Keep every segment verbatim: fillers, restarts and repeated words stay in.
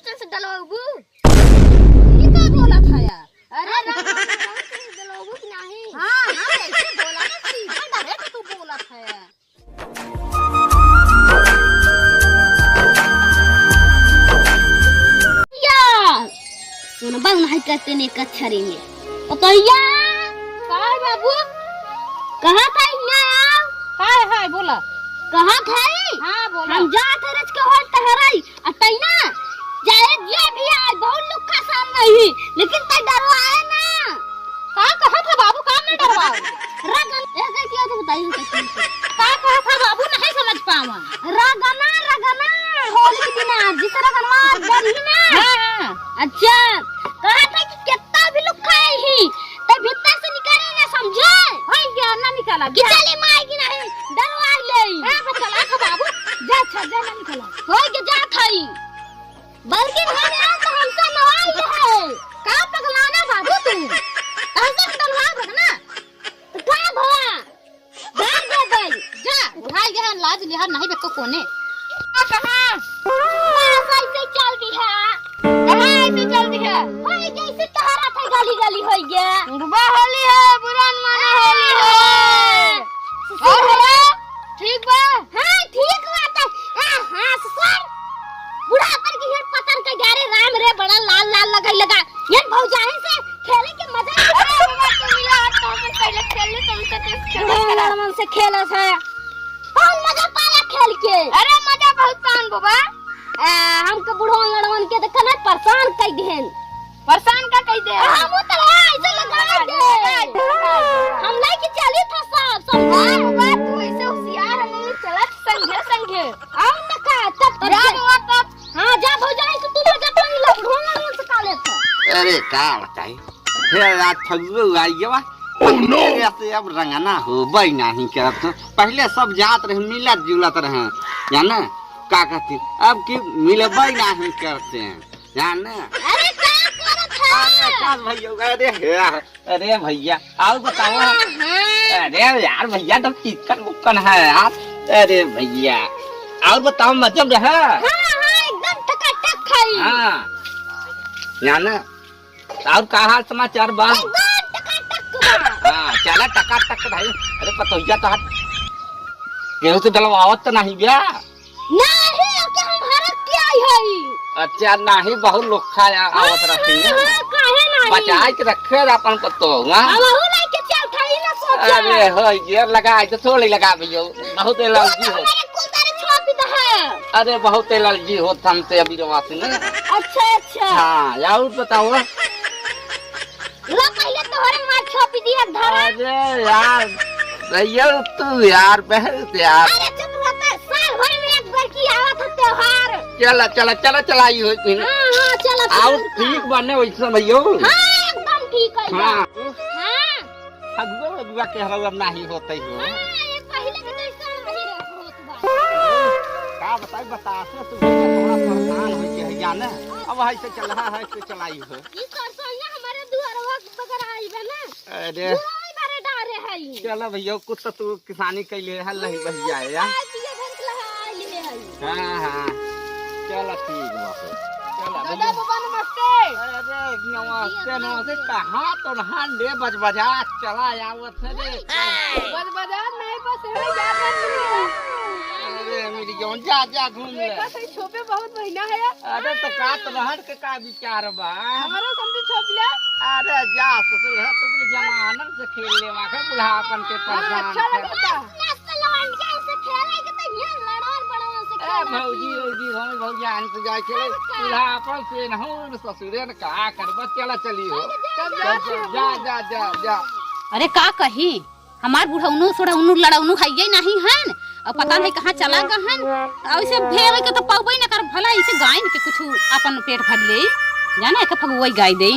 चल से डलवाबू। ये का बोलत है यार? अरे, राम, राम, राम, राम, डलवाबू कि नहीं? हाँ, हाँ, ऐसे बोला ना, सीधा direct तू बोलत है। या, सुनबा नहीं करते ने कचहरी में। ओ कहिया? का है बाबू? कहाँ था इहाँ आओ? का है, है, बोला। कहाँ था ई? हाँ, बोला। हम जात है रच के होत तहराई। आ तैना, चाहे जे भी आए, बहुत लुक्खा सामने ही, लेकिन तै डरवाए ना। का कहत है बाबू, का ना डरवाओ? रगन, ए, कैसे किया तो बताइए, कैसे किया? का कहत है बाबू, नहीं समझ पावा। रगना, रगना, होली के दिना, जिस रगनवा डरी ना। हाँ, हाँ। अच्छा, कहत है कि कितना भी लुक्खा ही, तै भीतर से निकले ना, समझे? होई गया, ना निकला, कि जा। चली माई की नहीं, डरवाई ले। हाँ, बस चला था बाबू, जा, अच्छा, जा, ना निकला। होई के जा थाई। बल्कि घर आए तो हमसे नवाई है। का पगलाना बाबू तू? हमसे डरवा भगना। तो का भवा? जा दे दे। जा, उठाई गया लाज लिहाज नहीं बेको कोने। आ, कहाँ? बस ऐसे चल दी है। कहाँ ऐसे चल दी है? होई जैसे तहरा था गली गली होई गया। बुढ़वा होली है, बुरा न माना होली है। हाँ। और हो? ठीक बा? हाँ, ठीक बा त। आ, हाँ, ससुर। बुढ़ापन की हेड पतन के गारे राम रे, बड़ा लाल लाल लगाई लगा। ये भौजाई से खेले के मजा आ गया। अरे बाबा, तू मिला हाथ तो हम पहले खेल ले, तुमसे तो खेल बुढ़ा करा। लड़वन से खेलत है। कौन मजा पाया खेल के? अरे मजा बहुत पान बाबा। आ, हमके बुढ़वा लड़वन के देखा ना परेशान कई देहन। परेशान का कई दे? आ, हम तो है, ऐसे लगा दे। हम नहीं कि चली था सब, सब। हाँ, बाबा, तू ऐसे होशियार है, नहीं चलत संगे, संगे। आओ न का, तब, तब जा जा। बाबा, तब। हाँ, जा भौजाई से तू मजा पानी लो, ढोंग ढोंग से का लेत है। अरे, का बताई? हे रात फगुआ आई गवा। Oh, no! अरे, ऐसे अब रंगना होबे नाही करत। पहले सब जात रहे, मिलत जुलत रहे, जाने? का कहती? अब की मिलबे नाही करते हैं। जान ना? अरे, का करत है? अरे, का भैया, अरे, हे, अरे भैया, और बताओ। हाँ, हाँ। अरे यार भैया, तब चिकन उकन है यार। अरे भैया, और बताओ, मजे में रहा? हाँ, हाँ, एकदम टकाटक है। हाँ, जान ना? और का हाल समाचार बा? एकदम टकाटक बा। हाँ, चला टकाटक भाई। अरे पतोहिया तो हाथ केहू से डलवावत तो नहीं बा? नाही, अब के हम हरक के आई हई। अच्छा, नाही, बहुत लोग खाया हाँ, आवत रहती हाँ, है। हाँ, काहे नाही? बचाए के रखे अपन पतो, हाँ? हमहू लेके चल खाई ना सोचा। अरे, हो, ये लगा, तो थोड़ी लगा भैया, बहुत वो एलर्जी तो हो। हमारे कुल तारे छाप दे है। अरे, बहुत एलर्जी होत हमसे अभी रवा से ना। अच्छा, अच्छा। हाँ, और बताओ। लो, पहले तोहरे मार छोपी दिया, धरा। अरे यार, भैया तू यार, बहुत यार। अरे चुप रह बे, साल भर में एक बार की आवत है त्योहार। चला, चला, चला, चला, ई होई ना। हाँ, हाँ, चला, चला, आओ, चला। ठीक बने वैसे भैया। हाँ, एकदम ठीक है हाँ। बा। हाँ। फगुआ, फगुआ के हवा अब नाही होते हो। हाँ, ये पहले के जैसा नहीं रह-, होत बा। का बताई, बतासे तू भैया थोड़ा परेशान होई के है जाने। अब ऐसे चल रहा है, ऐसे चलाई हो। ई सरसोइया हमारे दुआरवा बगर आई बा ना। अरे। बुआई भरे डारे हई। चला भैया, कुछ तो तू किसानी कैले है, लही बहिया है। खाए पिए भर के लहाई ले हई। हाँ, हाँ। चला ठीक बा। चला दादा भैया। बाबा नमस्ते। अरे नमस्ते, नमस्ते। कहाँ तो नहा ले बजबजा, चला आवत है रे। बजबजा नहीं, बस है, जा, जा, जा। अरे मिल गया, जा, जा घूम ले। देखा सही छोपे बहुत महीना है। अरे तो का तो रहन के का विचार बा? हमारो समझी छोप ले। अरे जा ससुर, है तुमरे जमानन से खेल ले, वहाँ के बुढ़ापन के हाँ, परेशान अच्छा है। लगता। मस्त लवंडिया से खेले के तो यहाँ लड़ान बड़वन से ए खेला भौजी, की। भौजी, हम भौजी आन से जाए खेले। अच्छा। बुढ़ापन से नहूर ससुरे न का करबा, चला चली हो। चल जा, जा, जा, जा, जा। अरे का कही, हमार बुढ़ौनो सोढ़ौनो लड़ौनो हइये नहीं हन, और पता नहीं कहाँ चला गहन। और इसे भेवे के तो पौबे न कर, भला इसे गायन के कुछ अपन पेट भर ले, जाना है फगुआ गाय दे।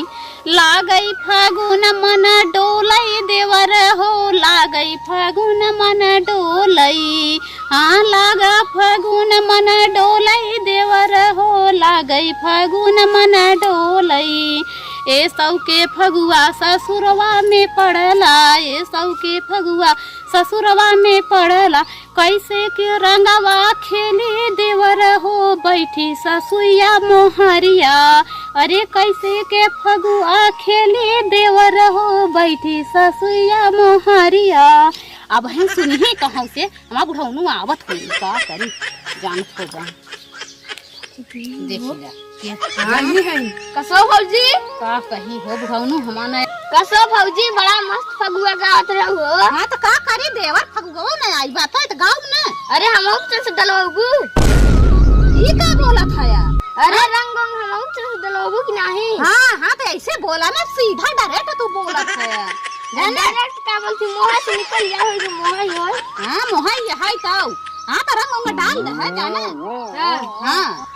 लागई फागुन मन डोलई देवर हो, लागई फागुन मन डोलई, हाँ लागा फागुन मन डोलई देवर हो, लागई फागुन मन डोलई। ए सौके फगुआ ससुरवा में पड़ला, ए सौके फगुआ ससुरवा में पड़ला, कैसे के रंगवा खेली देवर हो, बैठी ससुइया मोहरिया। अरे कैसे के फगुआ खेली देवर हो, बैठी ससुइया मोहरिया। अब हम सुनिही कहाँ से, हमार बुढ़ौनू आवत होई, का करी, जानत हो जा। देखी जा, के हाँ, ये है। कसो भौजी? का कही हो बुढ़ौनू, हमार ना। कसो भौजी, बड़ा मस्त फगुआ गावत रहू हो। हाँ, तो का करी, देवर फगुआ में आई बात है, तो गाओ ना। अरे, हमहू के से डलवाबू। ई का बोलत है यार? अरे, रंग वंग हमहू के से डलवाबू कि नाही? हाँ, हाँ, तो ऐसे बोला ना, सीधा direct तू बोलत है। है ना? Direct का बोलती, मोहा से निकल जा, हो जो मोहा ही हो। हाँ, मोहा ही है तो। हाँ, तो रंग वंग डाल दे, है जाने? हाँ। हाँ।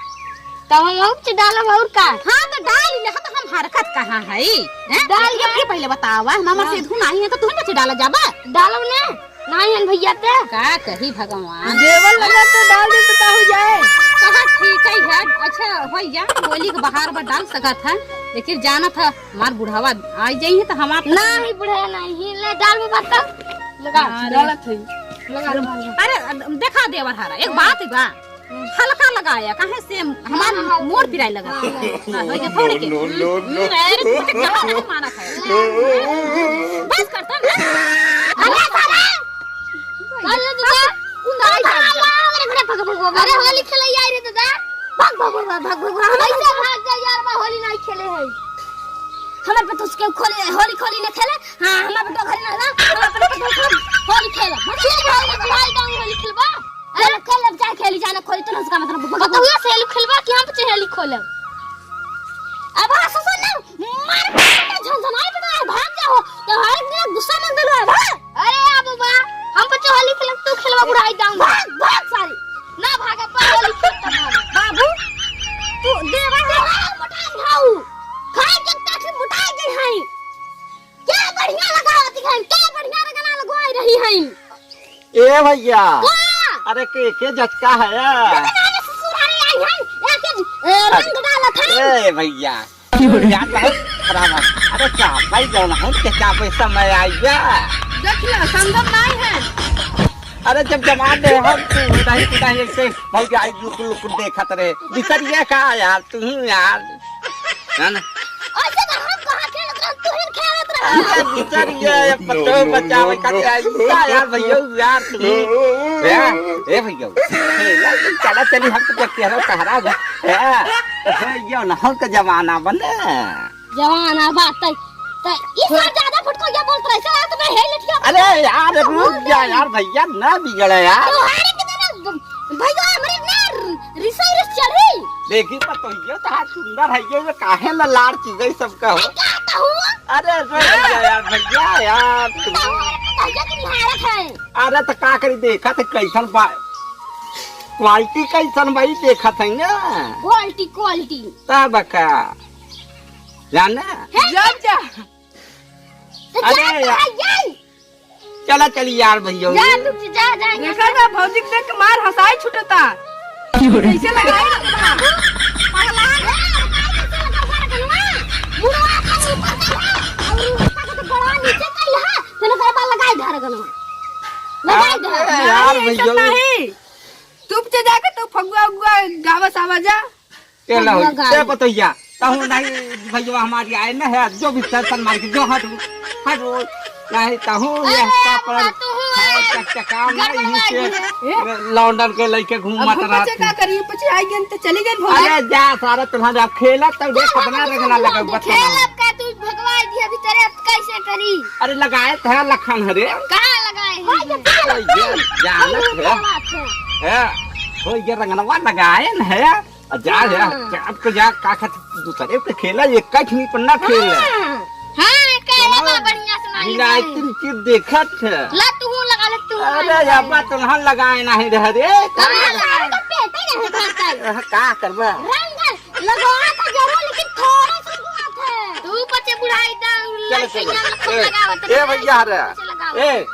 तब हम और से डालब और का? हाँ, तो डाल ले, तो हम हरकत कहाँ है? हैं? डाल ये दे। फिर पहले बतावा, हम हमार हाँ। से धुन आई है, तो तुम बच्चे डाला जाबा? डालब ने? नाही हन भैया ते। का कही भगवान। देवर लगा तो डाल दे तो का हो जाए? कहा ठीक है यार, अच्छा हो जा, होली के बहार बा डाल सकत है, लेकिन जानत है हमार बुढ़ावा आ जाइए तो हमार नाही बुढ़ावा नाही, ले डाल में बात कर। लगा। हाँ, डालत है। लगा, लगा, लगा। अरे देखा देवर हारा, एक बात बा, हल्का लगाया, काहे से हमार हाँ, हाँ, मोर पिराए लगा। हाँ, हाँ। हाँ, हो गया, थोड़े के। No, no, no, हम्म, no। अरे, तू तो कहाँ नहीं माना था? बस कर, कर, कर। अरे, साला। कर ले, दादा। उंगली काट दे। अरे, भग, भग, भग, अरे, होली खेले आई रे, दादा। भग, भग, भग, भग, भग, भग। कैसे भाग जा यार, मैं होली नहीं खेले है। हमारे पे तो उसके खोली, होली खोली ने खेले। हाँ, हमारे पे तो घर ना, हमारे पे तो होली खेले। होली खेले, भाई, भाई, होली खेलबा। अरे, खेल, अब चाहे खेली जाना, खोली तो ना उसका मतलब, भग, भग, भग। कतहुआ से हेली खेलबा कि हम पचे हेली खोलब? अब हाँ, ससुर ना, मार, मार, झनझनाई बना, भाग जाओ। तो हर एक दिन गुस्सा मत दिलो, भाग। अरे, आ बाबा, हम पचे होली खेलब, तू खेलबा बुढ़ाई जाऊंगा। भाग, भाग सारी। ना भागा, पर होली खेलता भाग। बाबू, तू देवा, देवा मोटाई खाऊ। खाए के ताकि मोटाई गई है। क्या बढ़िया लगावती है, क्या बढ़िया रंगना लगवाई रही है। ए भैया। का? अरे के, के जचका है? अरे नारे ससुर हरे आई है, एक, ए, रंग डालत है। ए भैया। यार बहुत खराब है। अरे का भाई जौन है, के का पे समय आई बा? देख लो, संगत नहीं है। अरे जब जवान रहे हम, तू नहीं, तू नहीं, ऐसे भौजाई लुक, लुक देखत रहे। बिसर ये का यार, तू ही यार। है ना? ऐसे तो हम कहाँ खेलत रहन, तू ही खेलत रहा। अरे बिसर ये, ये पत्तो बचावे खातिर आई, का यार भैया, यार तू ही। ए, ए भैया, ए, चला चली, हम तो देख के हरा सहारा बा। ए, भैया, ना हम तो जमाना बने। जवान आ बात तै, तै ई सार ज्यादा फुटको क्या बोलत रहे? साला तो मैं हे लठिया। अरे यार, रुक जा यार, भैया ना बिगड़े यार। तोहारे के देना, भैया हमरे ना रिसई रिस चढ़ी। देखी पतोहियो तो हाथ सुंदर है, ये काहे ना लाड़ चुगई सबका हो। अरे का कहूँ? अरे रुक जा यार, भैया यार, तू। तोहारे पतोहिया के निहारत है। अरे तो का करी, देखा तो कैसन बा, quality कैसन भाई, देखत है ना। Quality, quality। तब का? जाना? हे, जा, जा। तो अरे जा, यार। जा, जा। चला चली यार भैया। जा, तू जा, जा, जा। देखा था भौजी के देख के मार हंसाई छूटता। कैसे लगाई रखता? पगला है, कैसे लगा रखा है? बुढ़वा का ऊपर का है, और उसका तो बड़ा नीचे का ही है, फिर ओकरे बाद लगाई धर गनवा। लगाई धर। अरे यार नहीं, ऐसा भैया। नहीं। चुप से जाके तू फगुआ उगुआ गावा सावा जा। के ना होई, फगुआ ते गाई। बतैया, तहूँ नहीं भैया हमारी आए न है, जो भी टेंशन मार के, जो हट, हट वो, नहीं तहूँ ये अरे हफ्ता पर, बाबा, तू हूँ हाँ, आए। चकचका गड़बड़ नहीं बाजी से, है। लौंडन के लेके घूमत अब हम रहत पचे का है। करी, पचे आई गन तो चली गन भौजी। अरे जा सारा तुम्हारा अब खेला तो देख अपना रंगना लगा बता। खेल अब का तू भगवान जी अभी तेरे अब कैसे करी? अरे लगाए थे लखन हरे। कहाँ लगाए हैं? ओए, ये जानत है। है। ओए, ये रंगनवा लगाए न है। आ जा, जा, हाँ। जा, अब तो जा, का खातिर दूसरे के खेला, ये कठ नहीं पन्ना खेल है। हाँ। हाँ, कहले चलो, बा बढ़िया से नहीं मिलाई है। तुम की देखत है। ला, तू हूँ लगा ले, तू अरे, हूँ लगा ले। अब्बा, तुम हम लगाए नहीं रह रे। कहाँ लगाए? तो पेटे नहीं भरता है। अह, का करबा? रंग लगवा तो जरूर, लेकिन थोड़ा सा लगवा था। तू पचे बुढ़ाई दा, चलो, लड़के चलो। जान खूब ए, लगावत ए, रहे। भैया रे। पचे लगावत। ए,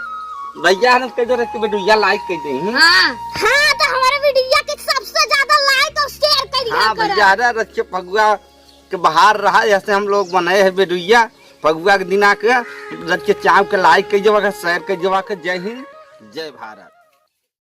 भैया ने कह दो रे कि वीडियो like कर दे, हम्म? हाँ। हाँ, तो हमारे वीडियो के सबसे ज्यादा like और share कर दिया हाँ, करो। भैया रे, रच के फगुआ के बाहर रहा, ऐसे हम लोग बनाए हैं वीडियो। फगुआ के दिना के रच के चाव के like कर देवा, share कर देवा के। जय हिंद। जय भारत।